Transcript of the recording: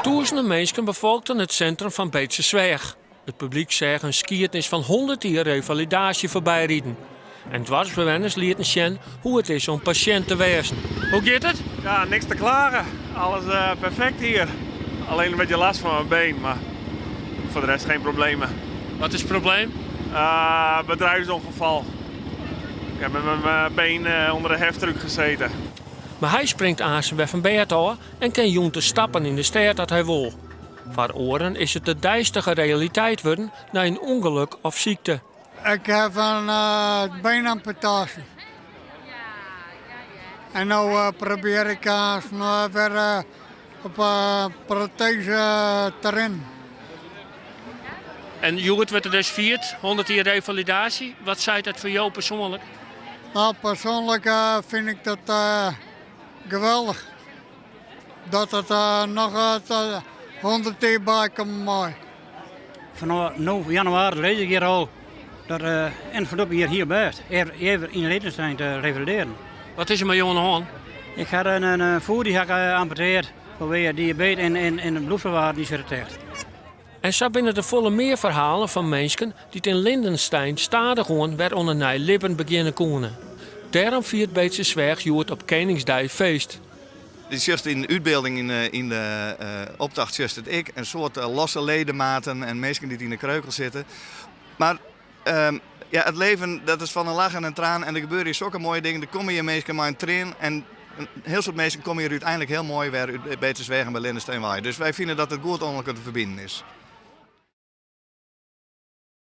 Tûzenen minsken befolkten it sintrum fan Beetstersweach. It publyk seach in skiednis fan hûndert jier revalidaasje foarby riden. En doarpsbewenners lieten sjen hoe it is om pasjint te wêzen. Hoe giet it? Ja, niks te klagen. Alles perfect hier. Alleen een beetje last van mijn been, maar voor de rest geen problemen. Wat is it probleem? Bedrijfsongeval. Ik heb met mijn been onder de heftruck gezeten. Mar hy springt aansen wer fan bêd ôf en kin jûn te stappen yn de stêd at hy wol. Foar oaren is it de deistige realiteit wurden nei in ûngelok of sykte. Ik haw in beenamputaasje. En no probearje ik aanst wer op proteze te rinnen. En hjoed wurdt der dus fierd, 100 jier revalidaasje. Wat seit dat foar jo persoanlik? Nou, persoanlik fyn ik dat geweldich. Dat it noch 100 jier bykomme mei. Fanôf no januari lês ik hjir al dat en ferdop hjir hiel bêst. Earder yn Lyndensteyn te revalidearjen. Wat is der mei jo oan de hân? Ik ha in foet dy ha ik amputeard fanwege diabetes en de bloedfetten dy sitte ticht. En sa binne der folle mear ferhalen fan minsken dy't yn Lyndensteyn stadichoan wer oan in nij libben begjinne koene. Dêrom fiert Beetstersweach hjoed op Keningsdei feest. Dy sjochst yn de útbylding yn de optocht sjochst it ek. In soad losse ledematen en minsken dy't yn de kreukel sitte. Mar ja, it leven dat is fan in lach en in traan en der gebeure hjir sokke moaie dingen. Der komme hjir minsken mei in traan en in hiel soad minsken komme hjir úteinlik hiel moai wer út Beetstersweach en by Lyndensteyn wei. Dus wy fine dat it goed oan elkoar te ferbinen is.